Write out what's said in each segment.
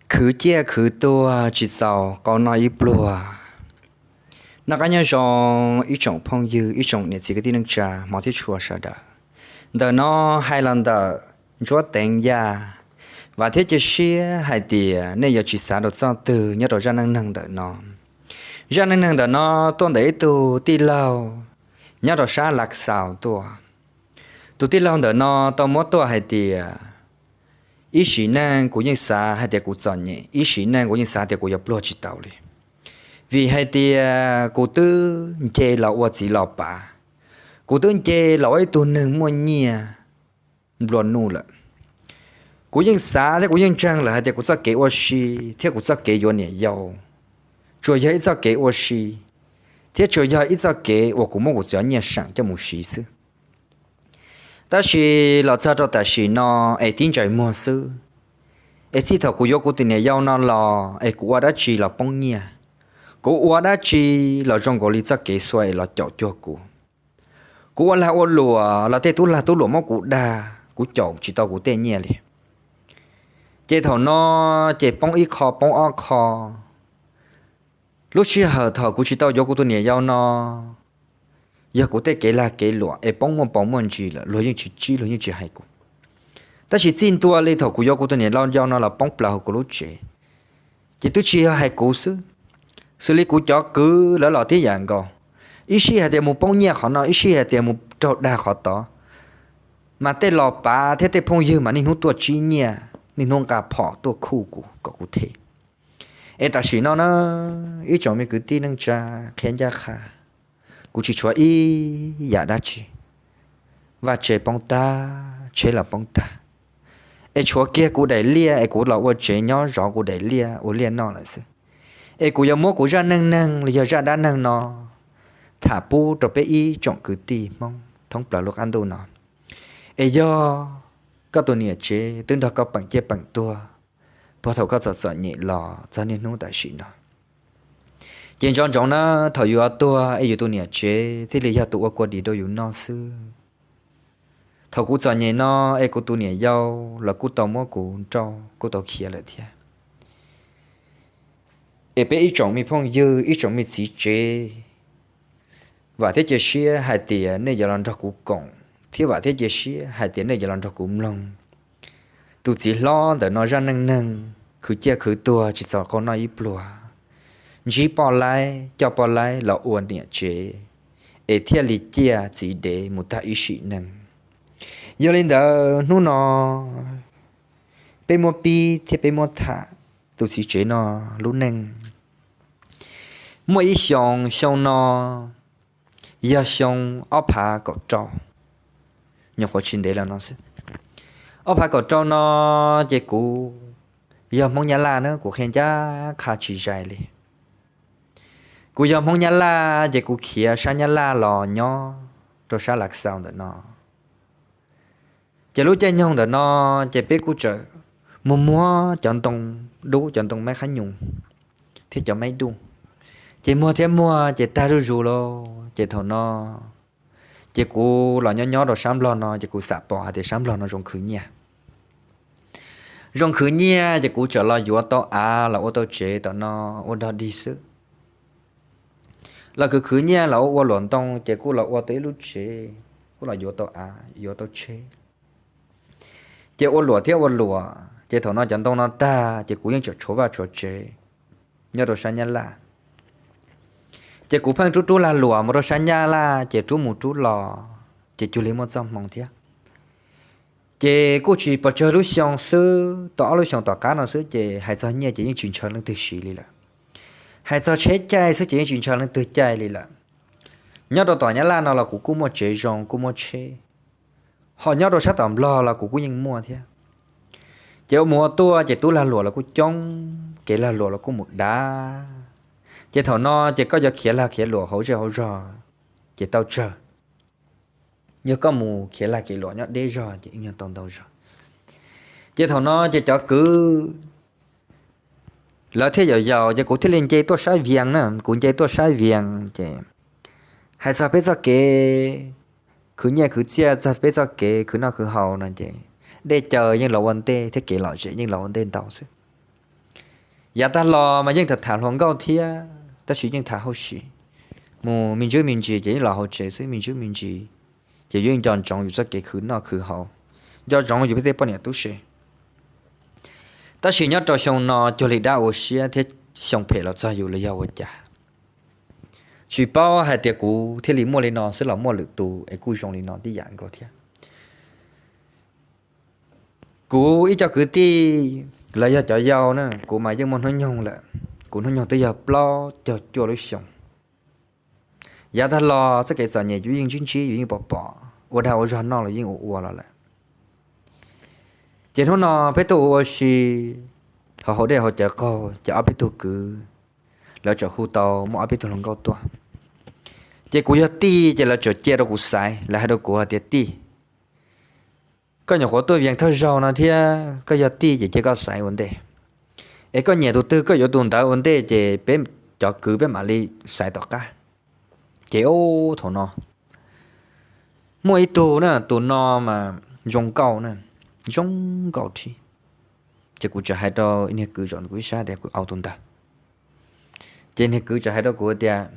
Khwv ciaj khwv tuag tsis txaus qau noj ib pluag. Noj qab nyob zoo ib tsoom phooj ywg, ib tsoom niam txiv kwv tij neej tsa, hmov thiab tshua sawv daws. Ntawm no hais los ntawm Ntsuab Teev Yaj, vam thiab cia siab hais tias nej yuav tsis xav rau txoj twg nyob rau zaj neej neeg ntawm no. Zaj neej neeg ntawm no tuaj ntawm ib tug tij laug nyob rau sab Lav Xaus tuaj. Tus tij laug ntawm no tau muab tuaj hais tias, ib sim neej kuv yeej xav hais tias kuv txom nyem, ib sim neej kuv yeej xav tias kuv yuav pluag tsis tau li. Vim hais tias kuv twb nce los ua txiv los pav, kuv twb nce los ua ib tug neeg muaj nyiaj nplua nuj lawm. Kuv yeej xav thiab kuv yeej ntseeg lawm hais tias kuv txoj kev ua si thiab kuv txoj kev yuav niam yau tsuas yog ib txoj kev ua si, thiab tsuas yog ib txoj kev uas kuv muab kuv txiv nyiaj seem coj mus siv xwb. Tab sis los txog rau tam sim no es tib ntsais muag xwb, es txij thaum kuv yuav kuv tus niam yau no los es kuv ua dab tsi los poob nyiaj, kuv ua dab tsi los zoo nkaus li txoj kev xuas es los caum cuag kuv. Kuv ua lag ua luam los tej tub lag tub luam muab kuv dag, kuv caum tsis tau kuv tej nyiaj li. Ces thaum no ces poob ib qho poob ob qho. Lub sij hawm thaum kuv tsis tau yuav kuv tus niam yau no, yog kuv tej kev lag kev luam es poob muaj paus muaj ntsis lawm luag yeej tsis tsib, luag yeej tsis hais kuv. Tab sis txij ntua li thaum kuv yuav kuv tus niam yau no los poob plaws hauv kuv lub tsev, ces twb tsis yog hais kuv xwb, xws li kuv cov kwv lawv los tib yam nkaus. Ib sij hais tias mus poob nyiaj qhov no, ib sij hais tias mus raug dag qhov tod, mas tej los pav thiab tej phooj ywg mas niaj hnub tuaj tsib nyiaj, niaj hnub nqa phom tuaj khuj kuv kom kuv them. Es tam sim no na, ib tsoom me kwv tij neej tsa, qhia ncaj qha, kuv tsis tshuav ib yam dab tsi. Vaj tse poob tag, tsheb los poob tag, es tshuav kiag kuv daim liaj es kuv los ua tsev nyob zov kuv daim liaj ua liaj noj lawm xwb. Es kuv yuav muab kuv zaj neej neeg los yog zaj dab neeg no tham pub rau peb ib tsoom kwv tij Hmoob thoob plaws lub qab ntuj no. Es yog koj tus niam tsev twb nrog koj peem ciaj peem tuag puag thaum koj txom txom nyem los txog niaj hnub tam sim no, ces nco ntsoov na, thaum yus tuag es yus tus niam tsev thiaj li yog tus ua kua dis rau yus noj xwb. Thaum kuv txom nyem no es kuv tus niam yau los kuj tau muab kuv nrauj kuj tau khiav lawm thiab. Es peb ib tsoom me phooj ywg, ib tsoom me txiv tsev, vam thiab cia siab hais tias nej yuav los nrog kuv koom, thiab vam thiab cia siab hais tias nej yuav los nrog kuv mloog tus txiv hlob ntawm no zaj neej neeg khwv ciaj khwv tuag tsis txaus qau noj ib pluag, ntsib poj laib coj poj laib los ua niam tsev, es thiaj li ciaj txiv dev mus tag ib sim neej. Yog li ntawd hnub no peb muab pib thiab peb muab tham tus txiv tsev no lub neej. Muaj ib xyoo, xyoo no yog xyoo ob phav kaum rau, nyuam qhuav tsis ntev los no xwb. Ob phav kaum rau no ces kuv yog Hmoob Nyab Laj na, kuv qhia ncaj qha tsis zais li. Kuv yog Hmoob Nyab Laj ces kuv khiav sab Nyab Laj los nyob rau sab Lav Xaus ntawm no. Ces lub caij nyoog ntawm no ces peb kuj tseem muag muag cov ntoo dub, cov ntoo maib qhab nyuj thiab cov maib duj. Ces muag thiab muag ces tag zuj zus lawm. Ces thaum no ces kuv los nyob nyob rau sab Nplog no ces kuv xam pom hais tias sab Nplog no zoo khwv nyiaj. Zoo khwv nyiaj ces kuv txawm los yuav tau av los ua tau tsev tom no ua dog dig xwb. Los khwv khwv nyiaj los ua ua luam ntoo ces kuj los ua tau ib lub tsev, kuj los yuav tau av yuav tau tsheb. Ces ua luam thiab ua luam ces thaum no cov ntoo no tag ces kuv yeej tseem tshuav vaj tshuav tsev nyob rau sab Nyab Laj. Ces kuv pheej rub rub lag luam mus rau sab Nyab Laj ces rub mus rub los ces cuag li muaj txoj hmoo thiab. Ces kuj tsis pos tsawg lub xyoo xwb, tau ob lub xyoos tom qab no xwb ces hais txog nyiaj ces yeej tsis ntshaw leej twg siv li lawm. Hais txog tsheb caij xwb ces yeej tsis ntshaw leej twg caij li lawm. Nyob rau tom Nyab Laj no los kuv kuj muaj tsev zoo kuj muaj tsheb, ho nyob rau sab tom Nplog los kuv kuj yeej muaj thiab. Ces ua mus ua tuaj ces tub lag luam los kuj coob, kev lag luam los kuj mus dav. Ces thaum no ces koj yuav khiav lag khiav luam hauv zej hauv zog ces tau tsawg. Yog koj mus khiav lag khiav luam nyob deb zog ces yeej yog tau ntau zog. Ces thaum no ces cov kwv lawv thiaj yaum yaum ces kuv thiaj li nce tuaj sab Vias na, kuv nce tuaj sab Vias ces hais txog peb txoj kev khwv nyiaj khwv txiaj, txog peb txoj kev khwv noj khwv haus no ces dej cawv yeej los ua ntej thiab kev lom zem yeej los ua ntej ntau xwb. Yav tag los mas yeej tham tham hluas nkauj thiab, tab sis yeej tham hauj sim. Mus me ntsis me ntsis ces yeej los hauv tsev xwb, me ntsis me ntsis ces yus yeej nco ntsoov yus txoj kev khwv noj khwv haus, nco ntsoov yus peb tej poj niam tub se. Tab sis nyob rau xyoo no cuag li dab ua siab thiab xyoo phem los txog yus los yog ua cas, tsis paub hais tias kuv thiaj li muaj li no xwb los muaj lwm tus es kuj zoo li no tib yam nkaus thiab. Kuv ib co kwv tij los yog cov yau na, kuv mas yeej muaj hnub nyoog lawm, kuv hnub nyoog twb yog plaub caug cuaj lub xyoo. Yav tag los txoj kev txom nyem yus yeej ntsib ntsib, yus yeej pom pom, ua dag ua zog noj los yeej ua ua los lawm. Ces hnub no peb tuaj ua ua si, ho haus dej haus cawv qaug ces ob peb tug kwv, lawv txawm hu tau muaj ob peb tug hluas nkauj tuaj. Ces kuv yog tij ces lawv txawm cia rau kuv xaiv, lawv hais rau kuv hais tias tij, koj nyuam qhuav tuaj viees thawj zaug no thiab koj yog tij ces cia koj xaiv ua ntej, es koj nyiam tus twg koj yuav tus ntawd ua ntej ces peb cov kwv peb mam li xaiv tom qab. Ces ub thaum no muaj ib tug na, tus no mas zoo nkauj na, zoo nkauj thiab. Ces kuv txawm hais rau niag kwv zov kuv ib sab tias kuv au tus ntawd. Ces niag kwv txawm hais rau kuv tias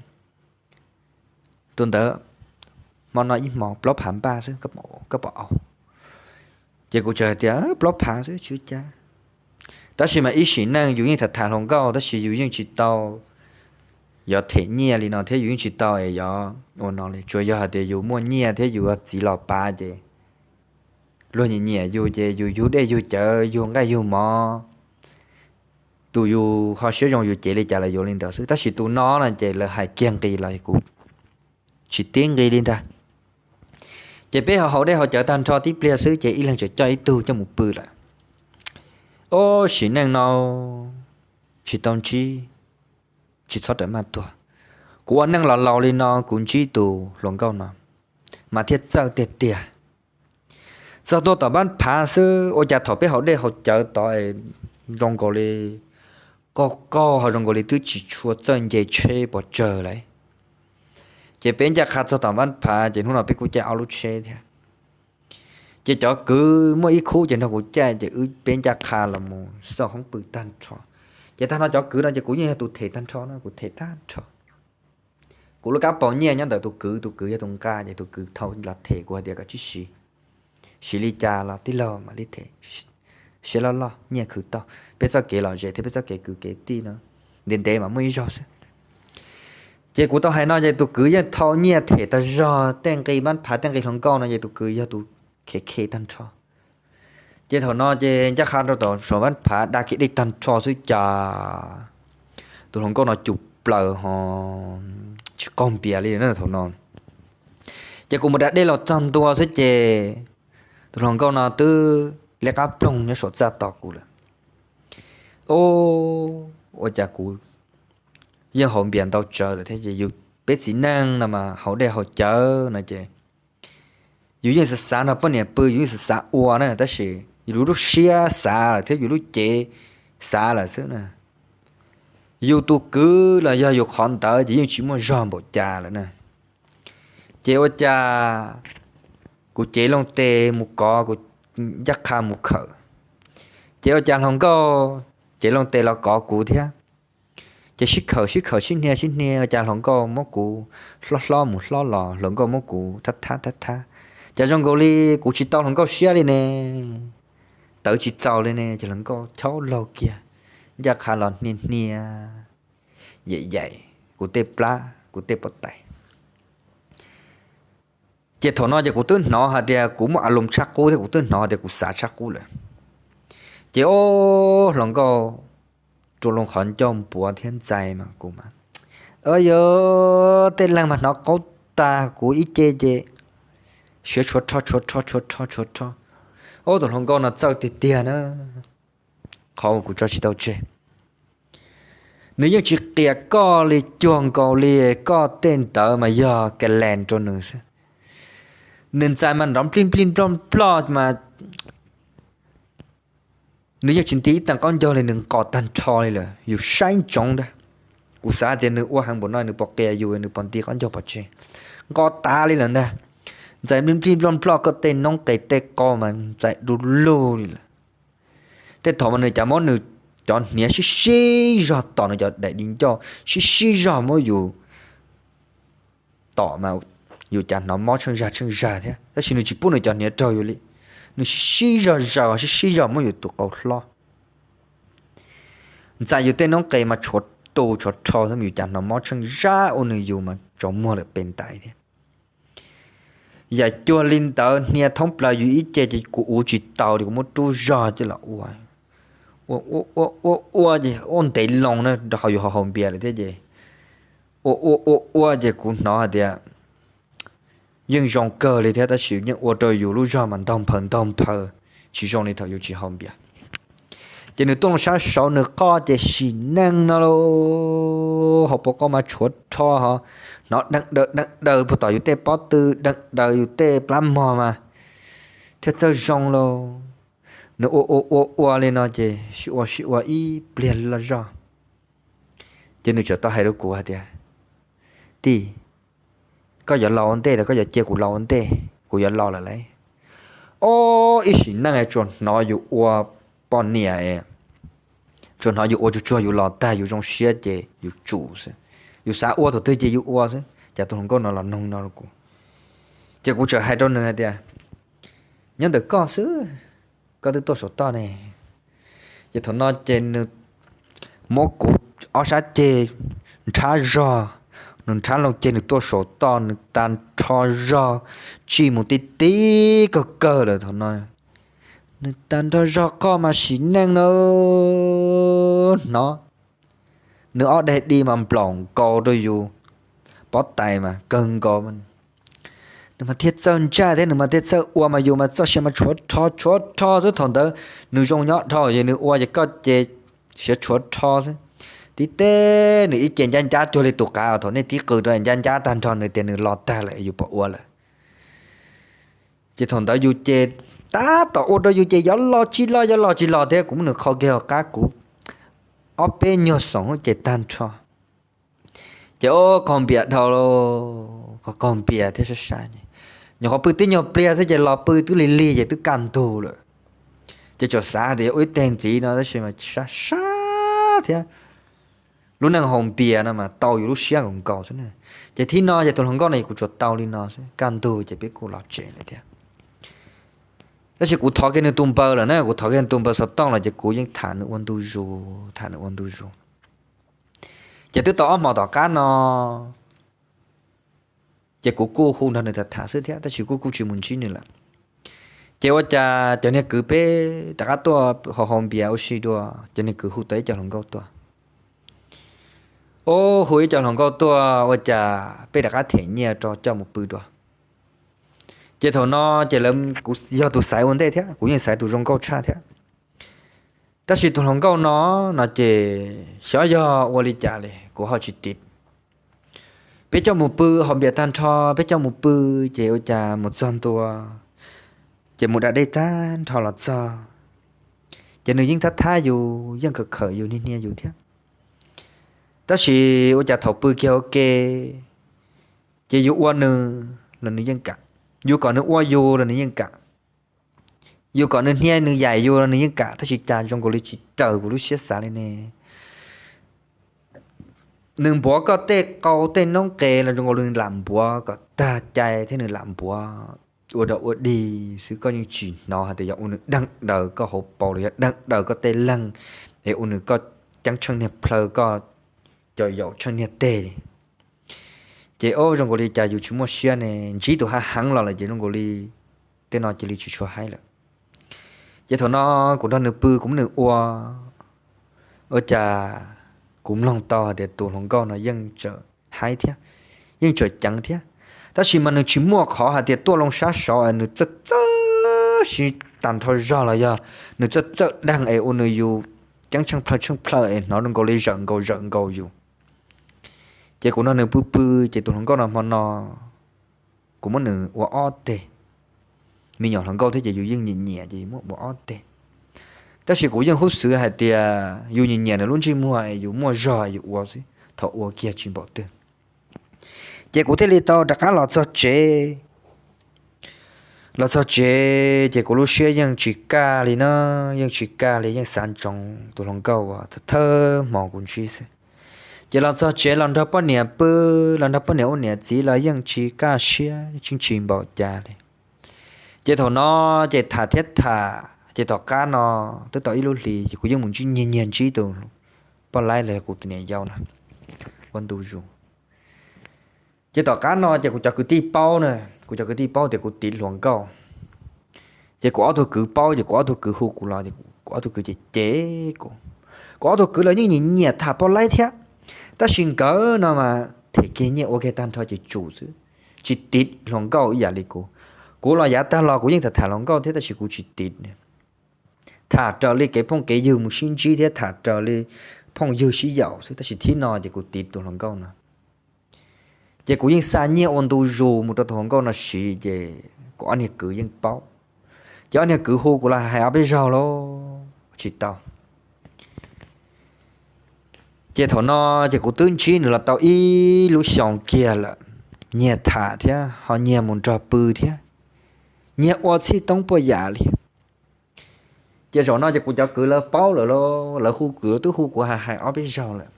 tus ntawd hmo no ib hmo plaub phav npaj xwb, koj puas au? Ces kuv txawm hais tias plaub phav xwb tsis ua cas. Tab sis mas ib sim neej yus yeej tham tham hluas nkauj tab sis yus yeej tsis tau yuav them nyiaj li no thiab yus yeej tsis tau es yuav ua no li, tsuas yog hais tias yus muaj nyiaj thiab yus txiv los pav ces luag nyiam nyiam yus ces yus yug dej yug cawv yug nqaij yug mov, tus yus ho siab zoo yus cev li cas los yuav li ntawd xwb. Tab sis tus no no ces lawv hais kiag nqis los kuv tsis tib nqis li ntag. Ces peb ho haus dej haus cawv tag nrho tib pliag xwb ces ib leeg txawm coj ib tug coj mus pw lawm. Ub sim neej no tsis tau ntsib, tsis txhob rawm maj tuag. Kuv ua neej los laus li no kuv ntsib tus hluas nkauj no mas thiaj txawj tiag tiag. Txog tuaj tom npab phav xwb ua cas thaum peb haus dej haus cawv tod zoo nkaus li qaug qaug ho zoo nkaus li twb tsis tshua txawj nce tsheb pov tsawg lawm. Ces peb ncaj qha txog tom npab phav ces hnub no peb kuj caij ob lub tsheb thiab. Ces cov kwv muaj ib khub ces nrog kuv caij ces wb peb ncaj qha los mus xauj hoob pw tag nrho. Ces tag no cov kwv no ces kuv yeej yog tus them tag nrho no, kuv them tag nrho. Kuv lub kab paus nyiaj nyob ntawm tus kwv, tus kwv yog tus nqa ces tus kwv thau los them kuv hais tias kom tsib siv, siv li cas los tij laug mam li them, siab loj loj nyiaj khwv tau, peb txoj kev lom zem thiab peb txoj kev kwv kev tij no ntev ntev mas muaj ib zaug xwb. Ces kuv tau hais no ces tus kwv yeej thau nyiaj them tag zog tej nqi npab phav tej nqi hluas nkauj no ces tus kwv yog tus khev khe tag nrho. Ces thaum no ces ncaj qha rau tom saum npab phav da kev dej tag nrho xwb cas tus hluas nkauj no cus plaws ho tsis qaug npias li na thaum no. Ces kuv mus da dej los txog ntua xwb ces tus hluas nkauj no twb liab qab ploog nyob saum txaj tos kuv lawm. Ub, ua cas kuv yeej haus npias ntau tsawv lawm thiab ces yus peb txiv neej no mas haus dej haus cawv no ces yus yeej xav xav nrog poj niam pw, yus yeej xav xav ua na, tab sis yus lub siab xav lawm thiab yus lub cev xav lawm xwb na. Yus tus kwv los yog yus qhov ntawd ces yeej tsis muaj zog npaum cas lawm na. Ces ua cas kuv cev loo tes mus kov, kuv ncaj qha mus khawm, ces ua cas hluas nkauj cev loo tes los kov kuv thiab. Ces sib khawm sib khawm sib hnia sib hnia ua cas hluas nkauj muab kuv hlob hlob mus hlob los, hluas nkauj muab kuv thab thab thab thab, ces zoo nkaus li kuv tsis tau hluas nkauj siab li ne, tawv tsis txaus li ne, ces hluas nkauj chau laug kiag, ncaj qha los hnia hnia, yaim yaim kuv tej plab kuv tej pob tais. Ces thaum no ces kuv twb hnov hais tias kuv muaj a loos tshaj qub thiab kuv twb hnov tias kuv xav tshaj qub lawm. Ces ob hluas nkauj rua loo qhov ncauj npuav thiab ntxais mas kuv mas, o yog tej leeg mas hnov qaub tag, kuv ib ce ces siav tshuav rho tshuav rho tshuav rho tshuav rho. Ob tug hluas nkauj no txawj tiag tiag na, qhov uas kuv tso tsis tau tseg. Nws yeej tsis qias koj li, cuag nkaus li koj tej ntawd mas yog ka lees rau nws xwb. Nws ntxais mas nrov nplij nplij nploj nploj mas nws yeej tsis nti ib tag qaub ncaug li, nws nqos tag nrho li lawm, yus saib ntsoov ntag. Kuv xav tias nws ua heev npaum no nws puas qias yus, nws puas nti qaub ncaug pov tseg, nqos tas li lawm ntag. Ntxais nplij nplij nploj nploj koj tej noob qes tej qau mas ntxais du lug li lawm. Tej thaum mas nws cav muab nws cov hniav sib sib zog tom nws cov daim di ncauj, sib sib zog muab yus tom mas yus cas hnov mob tsheej zag tsheej zag thiab, tab sis nws tsis pub nws cov hniav raug yus li. Nws sib sib zog zaws, sib sib zog muab yus tus qau hlob. Ntxais yus tej noob qes mas tshuav tu tshuav rho xwb, yus cas hnov mob tsheej zag ua nws yus mas tsaus muag lawm pes ntais thiab. Yam cuag li ntawd hnia thoob plaws yus ib ce ces kuv uv tsis tau li, kuv muab rub zog coj los ua, ua ua ua ua ces ua ntev loo na, rau hauv yus hauv haus npias lawm thiab ces ua ua ua ua ces kuv hnov hais tias yeej zoo kawg li thiab, tab sis yeej ua rau yus lub zog mas ntaug nphaws ntaug nphaws, tsis zoo li thaum yus tsis haus npias. Ces nws tuaj loo sab saud nws qoj ces sim neej no lauj, hauv paus qau mas tshuav rho ho, hnov deem daws deem daws puag tom yus tej pob tw, deem daws yus tej plab mog mas thiaj txawj zoo lauj. Nws ua ua ua ua li no ces sib ua sib ua ib pliag loj zog, ces nws txawm tau hais rau kuv hais tias, Tij, koj yuav los ua ntej los koj yuav cia kuv los ua ntej? Kuv yuav los lawm lauj. Ob, ib sim neej tsuas hnov yus ua poj niam, tsuas hnov yus ua tsuag tsuag yus los tag yus zoo siab ces yus tsum xwb, yus xav ua thaum twg ces yus ua xwb. Cas tus hluas nkauj no los noog no rau kuv, ces kuv txawm hais rau nws hais tias, Nyob ntawm koj xwb, koj twb tuaj saum toj ne. Ces thaum no ces nws muab kuv ob sab ceg nrhab zog, nws nrhab loo ceg nws tuaj saum toj, nws tag nrho zog tsij mus tib tib kawg kawg lawm thaum no. Nws tag nrho zog qoj mas sim neej na, hnov nws ob daim di mas nplaum nkaus rau yus pob tais mas kawg nkaus. Nws mas thiaj txawj ntsaj thiab nws mas thiaj txawj ua mas yus mas txoj sia mas tshuav rho tshuav rho xwb. Thaum ntawd nws zoo nyob dhau ces nws ua ces koj ces siav tshuav rho xwb. Tib teb nws ib ce ncab ncab cuag li tus qav thaum nej tib qw rau ncab ncab tag nrho nws tias nws los tag lawm yus pom ua lawm. Ces thaum ntawd yus ces tab tom ua rau yus ces yuav los tsis los yuav los tsis los thiab kuv muab nws qhau kiag hauv qab kuv ob peb nyuag xoom ces tag nrho. Ces ob qaug npias dhau, qaug qaug npias thiab sab sab, nyuam qhuav pw tib nyuag pliag xwb ces los pw twb lig lig ces twb kaj ntug lawm. Ces txawm xav tias yuav ua ib teg ntxiv no tab sis mas sab sab thiab lub neej haus npias no mas tau yus lub siab nkaus nkaus xwb na. Ces thib no ces tus hluas nkauj no ces kuv tsuas tau li no xwb, kaj ntug ces peb kuj los tsev lawm thiab. Tab sis kuv thov kiag nws tus npawb lawm na, kuv thov kiag nws tus npawb xov tooj los ces kuv yeej tham nws ua ntu zus, tham nws ua ntu zus. Ces twb tau ob hmo tom qab no ces kuv kuj hu nrog nws tham tham xwb thiab tab sis kuj kuj tsis mus ntsib nws lawm. Ces ua cas cov niag kwv peb rov qab tuaj haus haus npias ua si dua, cov niag kwv hu tau ib co hluas nkauj tuaj. Ub, hu ib co hluas nkauj tuaj ua cas peb rov qab them nyiaj rau coj mus pw dua. Ces thaum no ces lawv, kuv yog tus xaiv ua ntej thiab kuv yeej xaiv tus zoo nkauj tshaj thiab. Tab sis tus hluas nkauj no, no ces xyov yog ua li cas li kuv ho tsis tim. Peb coj mus pw haus npias tag nrho, peb coj mus pw ces ua cas mus txog ntua, ces mus da dej tag nrho los txog, ces nws yeej thab thab yus, yeej khawm khawm yus, hnia hnia yus thiab. Tab sis ua cas thaum pw kiag ua ke, ces yus ua nws los nws yeej kam, yus kom nws ua yus los nws yeej kam, yus kom nws hnia nws yaim yus los nws yeej kam, tab sis cas zoo nkaus li tsis raws kuv lub siab xav li ne. Nws npuav koj tej qau tej noob qes los zoo nkaus li nws lam npuav kom tag cai thiab nws lam npuav ua dog ua dig xwb, koj yeej tsis hnov hais tias yog ua nws deeg daws koj hauv paus los yog deeg daws koj tej leeg, es ua nws koj ceeb tsheej niag plhaw, koj cov yaum tsheej niag teg li. Ces ob, zoo nkaus li cas yus tsis muaj siab ne, ntsib tus hav heev los lawm ces zoo nkaus li tej no cia li tsis tshua haib lawm. Ces thaum no kuv nrog nws pw kuv muab nws ua, ua cas kuv mloog tau hais tias tus hluas nkauj no yeej txawm haib thiab, yeej txawm ceev thiab. Tab sis mas nws tsis muaj qhov hais tias tuaj loo sab saud es nws txawj txawj siv tag nrho zog los yog nws txawj txawj deeg es ua nws yus ceeb tsheej plhaw tsheej plhaw es hnov zoo nkaus li zawm nkaus zawm nkaus yus. Ces kuv nrog nws pw pw, ces tus hluas nkauj no hmo no kuv muab nws ua ob teg. Me nyuam hluas nkauj thiab ces yus yeej nyiam nyiam ces yus muab ua ob teg. Tab sis kuv yeej hub xwv hais tias yus nyiam nyiam nws lub ntsej muag es yus muaj zog yus ua xwb, thaum ua kiag tsis npaum twg. Ces kuv thiaj li tau rov qab los txog tsev. Los txog tsev ces kuv lub siab yeej tsis kaj li na, yeej tsis kaj li, yeej xav ntsoov tus hluas nkauj uas thawj hmo kuv ntsib xwb. Ces los txog tsev los nrog poj niam pw, los nrog poj niam ua niam txiv los yeej tsis kaj siab, yeej tsis npaum cas li. Ces thaum no ces tham thiab tham, ces tom qab no twb tau ib lub hlis ces kuv yeej mus ntsib, nyiag nyiag ntsib tus poj laib los yog kuv tus niam yau no ua ntu zus. Ces tom qab no ces kuv cov kwv tij paub na, kuv cov kwv tij paub tias kuv tiv hluas nkauj. Ces kuv ob tug kwv paub, ces kuv ob tug kwv hu kuv los, kuv ob tug kwv ces cem kuv. Kuv ob tug kwv los yeej nyiam nyiam tham poj laib thiab, tab sis nkawd no mas them kiag nyiaj ua kiag tag nrho ces tsum xwb, tsis tiv hluas nkauj ib yam li kuv. Kuv los yav tag los kuv yeej tham tham hluas nkauj thiab, tab sis kuv tsis tiv. Tham raws li kev phooj kev ywg mus sib ntsib thiab tham raws li phooj ywg sib yaum xwb, tab sis thib no ces kuv tiv tus hluas nkauj no. Ces kuv yeej xa nyiaj ua ntu zus mus rau tus hluas nkauj no siv, ces kuv ob niag kwv yeej paub. Ces ob niag kwv hu kuv los hais ob peb zaug los tsis tau. Ces thaum no ces kuv twb ntsib nws los tau ib lub xyoo kiag lawm, nyiag tham thiab ho nyiag mus nrog pw thiab, nyiag ua txhij toob puas yam li. Ces zaum no ces kuv cov kwv lawv paub lawm, lawv hu kuv, twb hu kuv hais hais ob peb zaug lawm.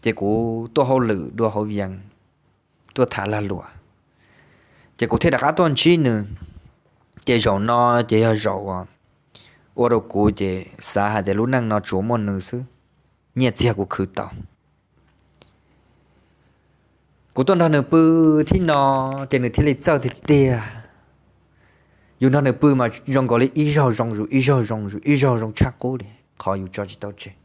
Ces kuv tuaj hauj lwm dua hauv yees, tuaj tham lag luam, ces kuv thiaj rov qab tuaj ntsib nws. Ces zaum no ces yog zaum uas ua rau kuv ces xav hais tias lub neej no tsuas muaj nws xwb, nyiaj txiag kuv khwv tau. Kuv tuaj nrog nws pw thib no, ces nws thiaj li txawj tiag tiag. Yus nrog nws pw mas zoo nkaus li ib zaug zoo zus, ib zaug zoo zus, ib zaug zoo tshaj qub li qhov yus tso tsis tau tseg.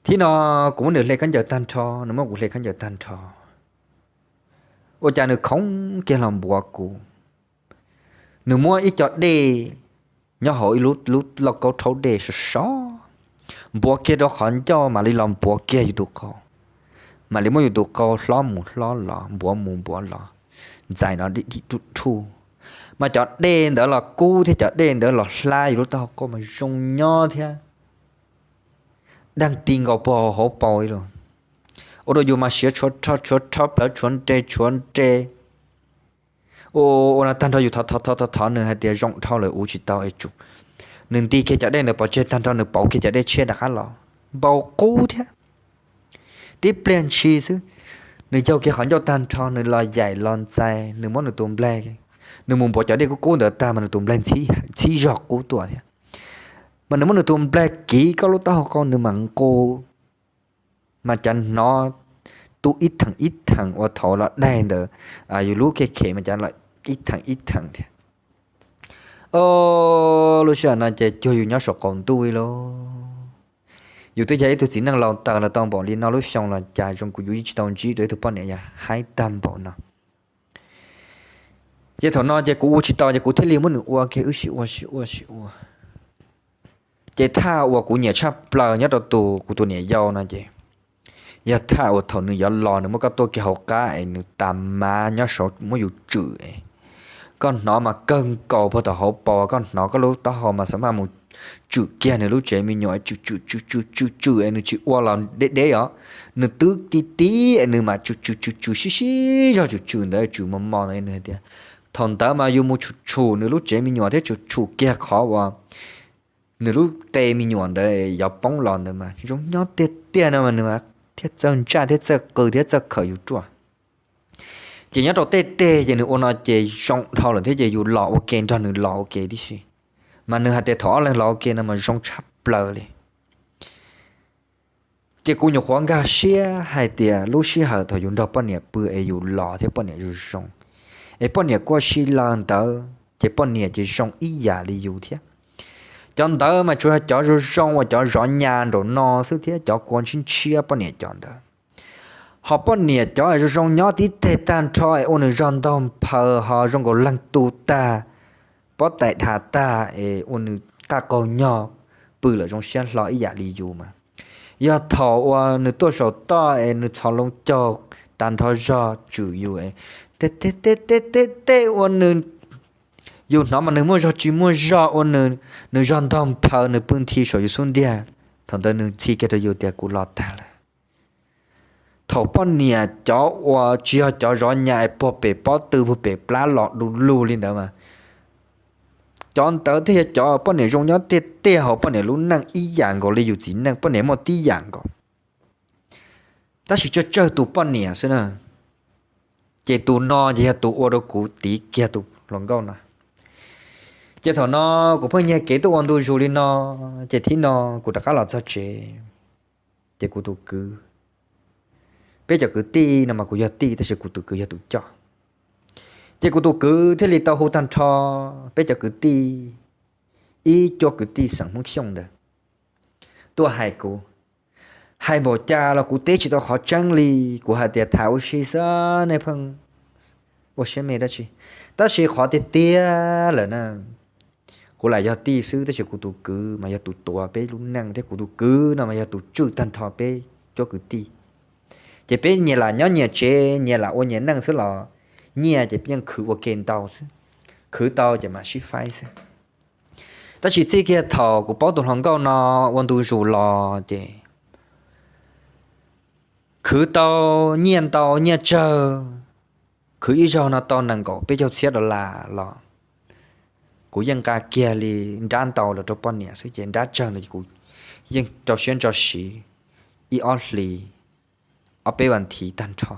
Thib no kuv muab nws hle khaub ncaws tag nrho, nws muab kuv hle khaub ncaws tag nrho. Ua cas nws khoov kiag los npuav kuv. Nws muab ib co dej nyob hauv ib lub, lub lauj kaub rhaub dej sov sov, npuav kiag rau qhov ncauj mam li los npuav kiag yus tus qau. Mam li muab yus tus qau hlob mus hlob los, npuav mus npuav los, ntxais no dim dim ruj ruj. Mas cov dej ntawd los kub thiab cov dej ntawd los hlab yus lub taub hau qau mas zoo nyob thiab. Daj ti nkaus puag hauv paus li los, ua rau yus mas siav tshuav rho tshuav rho, plawv tshuav nres tshuav nres. Ua no tag nrho yus thov thov thov thov nws hais tias zoo dhau lawm ua tsis tau es tsum. Nws nti kiag cov dej ntawd pov tseg tag nrho, nws pauv kiag cov dej tshiab rov qab los, npau qub thiab. Tib pliag ntshis xwb, nws caug kiag qhov ncauj tag nrho, nws los yaim los ntxais, nws muab nws tus nplaig, nws mus npuav cov dej kub kub ntawd tag mas nws tus nplaig txhib zog qub tuaj thiab. Mas nws muab nws tus nplaig kiv koj lub taub hau qau nws mam nqus, mas cov hnov tu ib theem ib theem ua thaum los daig ntawd, yus lub khe khem mas cov los ib theem ib theem thiab. Lub sij hawm no ces cuag yus nyob saum qaum ntuj li lauj. Yus twb yog ib tug txiv neej laus taws los tau npaum li no lub xyoo los cas zoo kuv yuav tsis tau ntsib rau ib tug poj niam yog haib tag npaum no. Ces thaum no ces kuv ua tsis tau ces kuv thiaj li muab nws ua kiag wb sib ua sib ua sib ua. Ces thaj uas kuv nyiam tshaj plaws nyob rau tus kuv tus niam yau no ces yog thaj uas thaum nws yuav los nws muab koj tuaj kiag hauv qab es nws tas mav nyob saud muab yus tswm es koj hnov mas kawg nkaus puag tom hauv paus, koj hnov koj lub taub hau mas xav maj mus tswm kiag nws lub tsev me nyuam, tswm tswm tswm tswm tswm tswm es nws tsis ua los deb deb os. Nws twb ti ti es nws mam tswm tswm tswm tswm sib sib zog tswm tswm ntawd tswm mos mos ntawd nws hais tias thaum ntawd mas yus mus tshum tshum nws lub tsev me nyuam thiab tshum tshum kiag qhov uas nws lub qe me nyuam ntawd yuav poob los ntawd mas zoo nyob tiag tiag no mas nws thiaj txawj ntsaj thiab txawj qw thiab txawj khawm yus ruaj. Ces nyob rau tej teg ces nws ua no ces zoo dhau lawm thiab ces yus los ua ke nrog nws los ua ke tib si. Mas nws hais tias thaum ob leeg los ua ke no mas zoo tshaj plaws li. Ces kuv nyuam qhuav nkag siab hais tias lub sij hawm thaum yus nrog poj niam pw es yus los thiab poj niam zoo zoo, es poj niam kuj sib law ntawd ces poj niam ces zoo ib yam li yus thiab. Cov ntawd mas tsuas yog cov zoo zoo uas cov zov nyas nraum no xwb thiab cov kua ntshiab ntshiab poj niam cov ntawd. Ho poj niam cov es zoo zoo nyob tib teg tag nrho es ua nws zog ntog nphaws ho zoo nkaus leeg tu tag, pob tais dhas tag es ua nws qaj qaug nyog pw lawm zoo siab hlo ib yam li yus mas. Yog thaum uas nws tuaj saum toj es nws txhos loo caug tag nrho zog tswm yus es tej tej tej tej ua nws, yus hnov mas nws muaj zog tsis muaj zog ua nws, nws zog ntog nphaws nws pw nthi saum yus xub ntiag. Thaum ntawd nws ntxhi kiag rau yus tias kuv los tag lawm. thaum poj niam cov uas tsis yog cov zov nyas es puag pem pob tw puag pem plab los du lug li ntawd mas, cov ntawd thiaj yog cov poj niam zoo nyob tiag tiag hauv poj niam lub neej ib yam nkaus li yus txiv neej, poj niam muaj tib yam nkaus. Tab sis tsawg tsawg tus poj niam xwb na, ces tus no ces yog tus ua rau kuv tiv kiag tus hluas nkauj no. Ces thaum no kuv pheej nyiag kev tuaj ua ntu zus li no, ces thib no kuv rov qab los txog tsev, ces kuv tus kwv, peb cov kwv tij no mas kuv yog tij tab sis kuv tus kwv yog tus coj, ces kuv tus kwv thiaj li tau hu tag nrho peb cov kwv tij, ib cuab kwv tij xeem Hmoob Xyooj ntawd tuaj hais kuv. Hais npaum cas los kuv teb tsis tau qhov tseeb li. Kuv hais tias tham ua si xwb, nej pheej ua siab me dab tsi, tab sis qhov tiag tiag lawm na, kuv lam yog tij xwb tab sis kuv tus kwv mas yog tus tuav peb lub neej thiab kuv tus kwv no mas yog tus tswj tag nrho peb cuab kwv tij. Ces peb nyias lam nyob nyias tsev, nyias lam ua nyias neej xwb los nyiaj ces yeej khwv ua ke ntau xwb, khwv tau ces mam sib faib xwb. Tab sis txij kiag thaum kuv paub tus hluas nkauj no ua ntu zus los ces khwv tau nyiaj ntau nyiaj tsawg, khwv ib zaug no tau nees nkaum peb caug txhiab dollar los kuv yeej nqa kiag li nrab ntau los rau poj niam xwb ces nrab tsawg no ces kuv yeej rau siab ntso siv ib ob hlis, ob peb vas thiv tag nrho.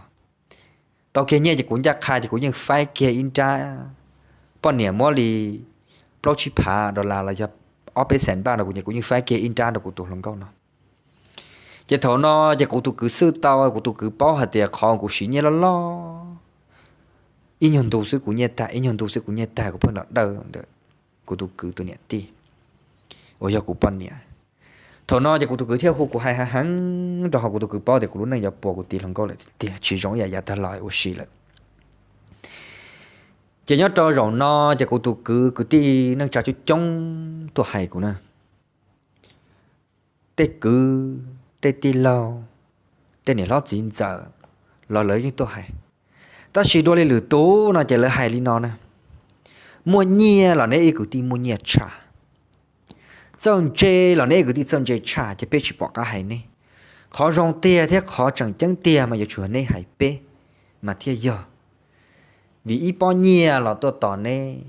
Tau kiag nyiaj ces kuv ncaj qha ces kuv yeej faib kiag ib nrab, poj niam muab li plaub tsib phav dollar los yog ob peb xees npaj no kuv ces kuv yeej faib kiag ib nrab rau kuv tus hluas nkauj no. Ces thaum no ces kuv tus kwv xwj tau, kuv tus kwv paub hais tias qhov kuv siv nyiaj loj loj, ib nyuag ntu xwb kuv nyiaj tag, ib nyuag ntu xwb kuv nyiaj tag, kuv pheej los dawj ntawm kuv tus kwv tus niam tij uas yog kuv poj niam. Thaum no ces kuv tus kwv thiaj hu kuv hais heev heev rau qhov kuv tus kwv paub tias kuv lub neej yuav puas kuv tiv hluas nkauj lawm tiag tiag, tsis zoo ib yam yav tag los ua si lawm. Ces nyob rau zaum no ces kuv tus kwv kwv tij neej tsa coob coob tuaj hais kuv na, tej kwv, tej tij laug, tej niam hlob txiv ntxawm los lawv yeej tuaj hais. Tab sis dua li lwm tus no ces lawv hais li no na, muaj nyiaj los neb ib kwv tij muaj nyiaj tshaj, txawj ntse los neb ib kwv tij txawj ntse tshaj ces peb tsis pom qab hais neb. Qhov zoo tiag thiab qhov tseem ceeb tiag mas yuav tsum neb hais peb mas thiaj yog. Vim ib pob nyiaj los tuaj tos neb,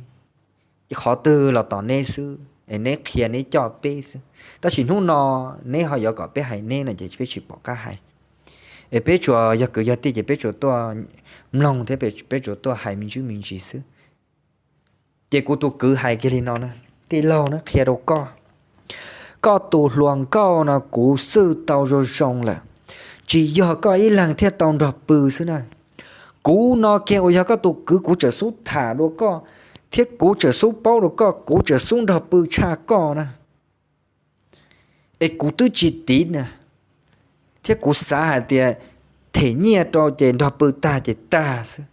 ib qhov twg los tos neb xwb es neb qhia neb coj peb xwb. Tab sis hnub no neb ho yuav kom peb hais neb no ces peb tsis pom qab hais. Es peb tsuas yog kwv yog tij ces peb tsuas tuaj mloog thiab peb tsuas tuaj hais me ntsis me ntsis xwb. Ces kuv tus kwv hais kiag li no na, tij laug na, qhia rau koj, koj tus hluas nkauj no kuv xwj tau zoo zoo lawm, tsis yog koj ib leeg thiaj tau nrog pw xwb na. Kuv no kiag uas yog koj tus kwv kuv tseem xub tham dua koj, thiab kuv tseem xub paub dua koj, kuv tseem xub nrog pw tshaj koj na. Es kuv twb tsis tiv na, thiab kuv xav hais tias them nyiaj rau ces nrog pw tag ces tag xwb,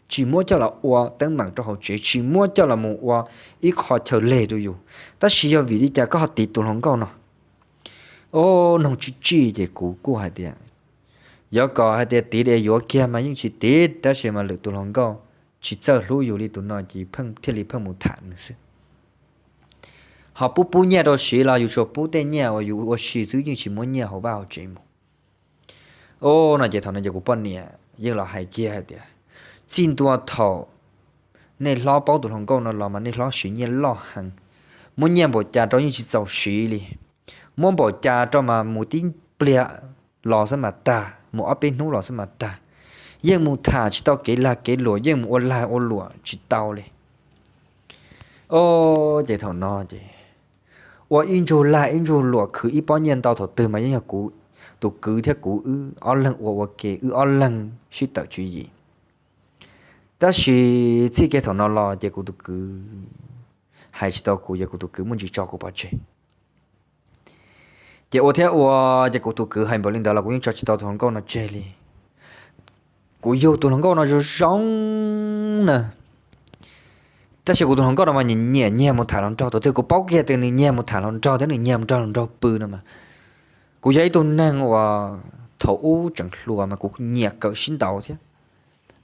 tsis muab coj los ua teeb meem rau hauv tsev, tsis muab coj los mus ua ib qho chaw leg rau yus. Tab sis yog vim li cas koj ho tiv tus hluas nkauj no? O, noog tsij tsij ces kuv kuj hais tias, yuav kom hais tias tiv es yuav kiag mas yeej tsis tiv, tab sis mas lwm tus hluas nkauj tsis txawj hlub yus li tus no ces thiaj li pheej mus tham nws xwb. Ho pub pub nyiaj rau siv los yus tsuas pub tej nyiaj uas yus ua si xwb, yeej tsis muab nyiaj hauv vaj hauv tsev mus. O, no ces thaum no ces kuv poj niam yeej los hais kiag hais tias, txij ntua thaum nej hlob paub tus hluas nkauj no los mas nej hlob siv nyiaj loj heev, muab nyiaj npaum cas rau yeej tsis txaus siv li. Muab npaum cas rau mas mus tib pliag los xwb mas tag, mus ob peb hnub los xwb mas tag. Yeej mus tham tsis tau kev lag kev luam, yeej mus ua lag ua luam tsis tau li. O, ces thaum no ces ua ib ntsug lag ib ntsug luam khwv ib pob nyiaj ntau thaum twg mas yeej yog kuv tus kwv thiab kuv wb ob leeg ua ua ke, wb ob leeg sib tawm tswv yim. Tab sis txij kiag thaum no los ces kuv tus kwv hais tsis tau kuv, yog kuv tus kwv muaj ntsis tso kuv pov tseg. Ces ua thiab ua, ces kuv tus kwv hais npaum li ntawd los kuv yeej tso tsis tau tus hluas nkauj no tseg li. Kuv yug tus hluas nkauj no zoo zoo na, tab sis kuv tus hluas nkauj no mas nyiam nyiag mus tham hluas nraug. Thaum twg kuv paub kiag tias nws nyiag mus tham hluas nraug thiab nws nyiag mus nrog hluas nraug pw no mas, kuv yog ib tug neeg uas thaum ub tseem hluas mas kuv nyiam kawm sib ntaus thiab,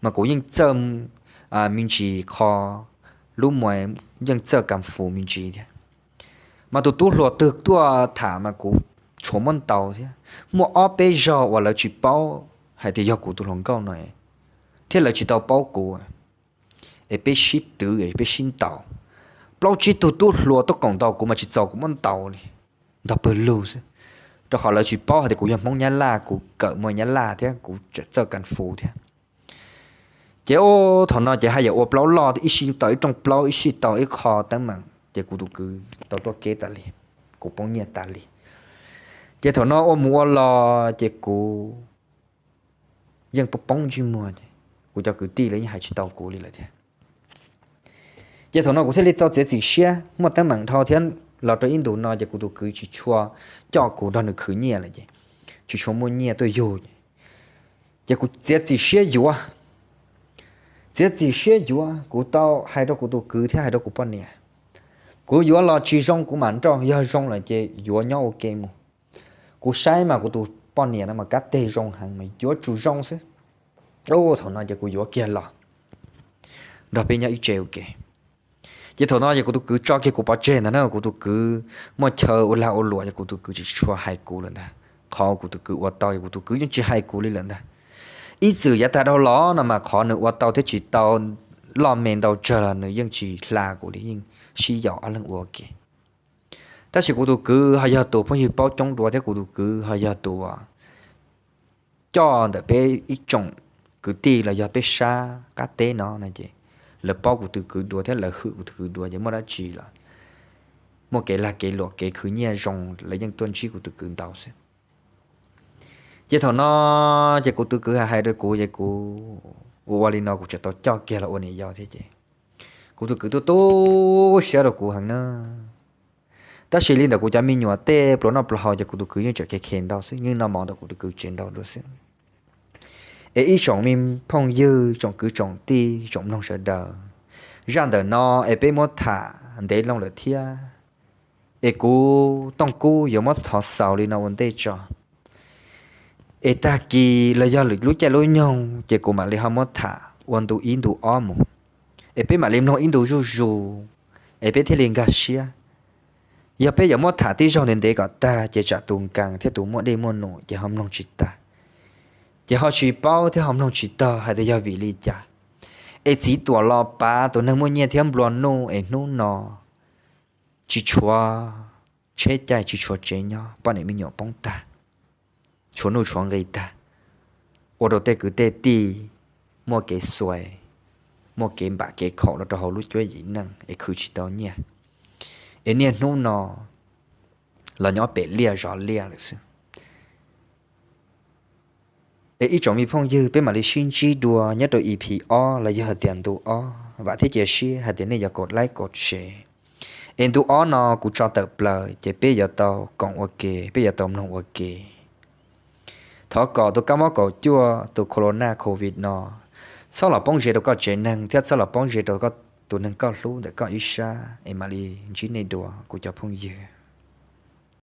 mas kuv yeej txawj me ntsis qho, lub muas yeej txawj kam fus me ntsis thiab. Mas tus tub hluas twg tuaj tham mas kuv tshuav muab ntaus thiab. Muaj ob peb zaug uas lawv tsis paub hais tias yog kuv tus hluas nkauj no, thiab lawv tsis tau paub kuv, es peb sib twv, peb sib ntaus. Plaub tsib tug tub hluas tuaj koom ntaus kuv mas tsis txaus kuv muab ntaus li, ntog pawg lug xwb, rau qhov lawv tsis paub hais tias kuv yog Hmoob Nyab Laj, kuv kawm muaj Nyab Laj thiab kuv txawj kas fus thiab. Ces thaum no ces haj yam ua plaub loj, ib sij tau ib rooj plaub, ib sij tau ib qho teeb meem, ces kuv tus kwv tau tuaj kev tas li, kuv poob nyiaj tas li. Ces thaum no ua mus ua los ces kuv yeej poob ntsej muag, kuv cov kwv tij lawv yeej hais tsis tau kuv li lawm thiab. Ces thaum no kuv thiaj li tau txiav txim siab muaj teeb meem dhau thiab los rau ib ntus no ces kuv tus kwv tsis tshua coj kuv nrog nws khwv nyiaj lawm ces tsis tshua muaj nyiaj tuaj yug. Ces kuv txiav txim siab yuav, txiav txim siab yuav, kuv tau hais rau kuv tus kwv thiab hais rau kuv poj niam, kuv yuav los tsis zoo kuv mam nrauj, yog zoo lawm ces yuav nyob ua ke mus. Kuv saib mas kuv tus poj niam no mas kab teg zoo heev mas yuav tsum zoo xwb. Thaum no ces kuv yuav kiag los nrog peb nyob ib tse ua ke. Ces thaum no ces kuv tus kwv tso kiag kuv pov tseg ntag na, kuv tus kwv muaj chaw ua lag ua luam ces kuv tus kwv tsis tshua hais kuv lawm ntag. Qhov kuv tus kwv ua tau es kuv tus kwv yeej tsis hais kuv li lawm ntag. Ib txwm yav tag dhau los no mas qhov nws ua tau thiab tsis tau loj me ntau tsawg los nws yeej tsis hla kuv li, yeej sib yaum ob leeg ua ke. Tab sis kuv tus kwv ho yog tus phooj ywg paub coob dua thiab kuv tus kwv ho yog tus coj ntawm peb ib tsoom kwv tij los yog peb sab qab teb no no ces lawv paub kuv tus kwv dua thiab lawv hwm kuv tus kwv dua ces muaj dab tsi los muaj kev lag kev luam kev khwv nyiaj zoo lawv yeej tuaj ntsib kuv tus kwv ntau xwb. Ces thaum no ces kuv tus kwv hais hais rau kuv ces kuv ua ua li no kuv tseem tau coj kiag los ua niam yau thiab ces kuv tus kwv tu tu siab rau kuv heev na. Tab sis li ntawm kuv cov me nyuam tej pluas noj pluas haus ces kuv tus kwv yeej tseem khe khe ntau xwb, yeej noj mov ntawm kuv tus kwv tsev ntau dua xwb. Es ib tsoom me phooj ywg, tsoom kwv tsoom tij, tsoom mloog sawv daws, zaj ntawm no es peb muab tham ntev loo lawm thiab, es kuv Tooj Kub yuav muab thov xaus li no ua ntej tso. Es tag kis los yog lwm lub caij lub nyoog ces kuv mam li ho muab tham ua ntu ib ntu ob mus, es peb mam li mloog ib ntu zuj zus, es peb thiaj li nkag siab. Yog peb yuav muab tham tib zaug ntev ntev kom tag ces tsam tus nkees thiab tus muaj dej muaj num ces ho mloog tsis tag, ces ho tsis paub thiab ho mloog tsis tag hais tias yog vim li cas es txiv tuam los pav tus neeg muaj nyiaj thiab nplua nuj es hnub no tsis tshuav tsheb caij tsis tshuav tsev nyob, poj niam me nyuam poob tag, tshuav nuj tshuav nqi tag, ua rau tej kwv tej tij muaj kev xuav, muaj kev npam kev khaum los rau hauv lub cuab yim neej es khwv tsis tau nyiaj, es niaj hnub no los nyob pem liaj zov liaj lawm xwb. Es ib tsoom me phooj ywg, peb mam li sib ntsib dua nyob rau E P ob los yog hais tias ntu ob, vam thiab cia siab hais tias nej yuav kaum like kaum share. Es ntu ob no kuv tso tawm plaws ces peb yuav tau koom ua ke, peb yuav tau mloog ua ke. Thov kom tus kab mob kaum cuaj, tus corona covid no txhob los poob ze rau koj tsev neeg thiab txhob los poob ze rau koj tus neeg koj hlub ntawm koj ib sab, es mam li ntsib nej dua kuv cov phooj ywg.